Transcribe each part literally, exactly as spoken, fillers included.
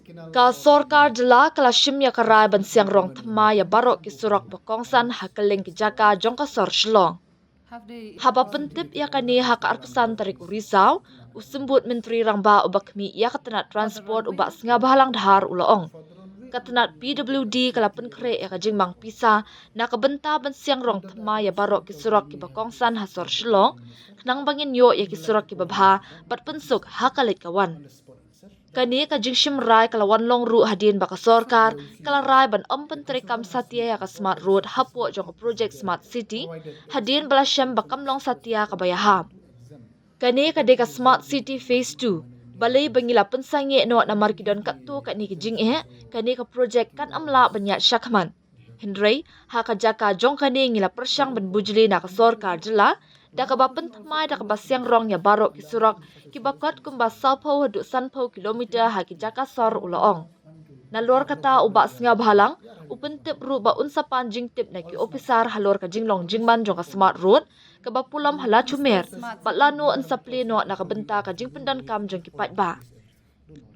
Ka sorkar jylla ka la shim ïa ka rai ban siang rong thymmai ïa baroh ki surok ba kongsan ha kylleng ki jaka jong ka sor Shillong. Haba pyntip ïa kane ha ka arphew san tarik u Risaw, u Symbud Myntri Rangbah uba khmih ïa ka tnat transport u Bah Sniawbhalang Dhar u la ong, ka tnat P W D ka la pynkhreh ïa ka jingmang pisa na ka bynta ban siang rong thymmai ïa baroh ki surok kiba kongsan ha sor Shillong, khnang ba ngin ïoh ïa ki surok kiba bha bad pynsuk ha ka leit ka wan. Kane ka jingshim rai ka la wan long ruh hadien ba ka sorkar ka la rai ban ym pyntreikam satia ïa ka Smart Road hapoh jong ka projek Smart City, hadien ba la shem ba kam long satia kaba ïahap. Kane ka dei ka Smart City Phase two, balei ba ngi la pynsangeh noh? Namar ki don katto katne ki jingeh, kane ka projek kan ym lah ban ïaid shakhmat. Hynrei ha ka jaka jong kane ngi la pyrshang ban bujli na ka sorkar jylla da kaba pynthymmai da kaba siang rong ïa baroh ki surok kiba kot kumba sawphew haduh sanphew kilometer ha ki jaka sor, u la ong. Nalor kata, u Bah Sniawbhalang u pyntip ruh ba un sa pan jingtip na ki ophisar halor ka jinglong jingman jong ka Smart Road kaba pulom ha Lachumer, bad lano un sa plie noh na ka bynta ka jingpyndonkam jong ki paidbah.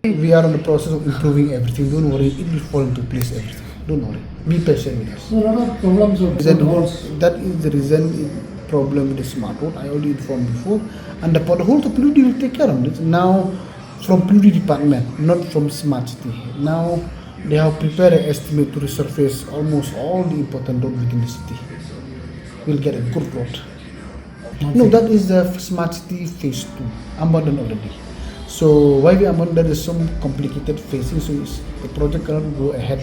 We are in the process of improving everything. Don't worry, it will fall into place, everything. Don't worry. Be patient with us. No, lot of problems of Is that, potholes. That is the reason it problem with the Smart Road. I already informed before. And the pothole, the P W D will take care of it. Now, from P W D department, not from Smart City. Now, they have prepared an estimate to resurface almost all the important road within the city. We'll get a good road. No, that is the Smart City Phase two. Abandoned already. So why we abandon? There is some complicated phasing, so it's, the project cannot go ahead.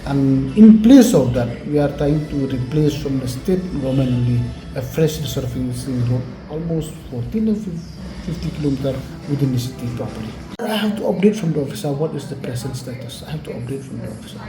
And in place of that, we are trying to replace from the state government only a fresh resurfacing road, almost fourteen or fifty kilometer within the city properly. I have to update from the officer what is the present status. I have to update from the officer.